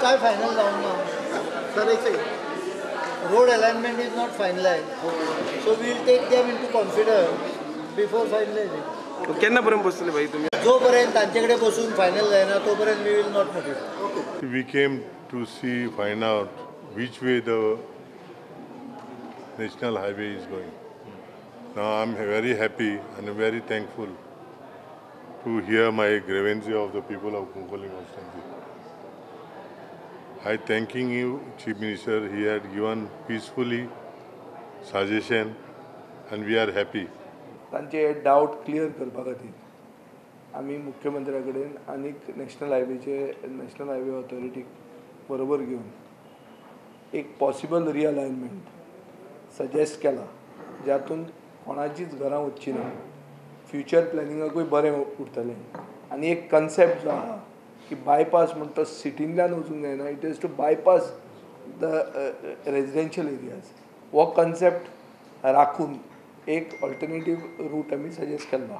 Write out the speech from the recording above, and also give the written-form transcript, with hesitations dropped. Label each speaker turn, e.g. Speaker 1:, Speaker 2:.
Speaker 1: काय फायनल जावंक ना. सर, एक second. Road alignment is not finalized, so we will take them into confidence before finalizing.
Speaker 2: केन्ना पर्यंत बसतले भाई तुमी?
Speaker 1: जोपर्यंत तांचे कडेन बसून फायनल जायना तोपर्यंत we will not notify.
Speaker 3: We came to see, find out which way the national highway is going. Now I am very happy and very thankful to hear my grievance of the people of Cuncolim constituency. I thanking you, Chief Minister. He had given peacefully suggestion and we are happy.
Speaker 4: तांचे हे डावट clear करपा खातीर आमी मुख्यमंत्र्या कडेन आनीक national हायवेचे national highway ऑथॉरिटीक बरोबर घेवन एक पॉसिबल रिअलायनमेंट सजेस्ट केला, ज्यातून कोणाचीच घरां वचची ना, फ्युचर प्लॅनिंगाकूय बरें उरतलें. आनी एक कन्सेप्ट जो आहा की बायपास म्हण तो सिटींतल्यान वचूंक जायना, it is to bypass the residential areas. हो कन्सेप्ट राखून एक ऑल्टरनेटीव रूट आमी सजेस्ट केल्लो.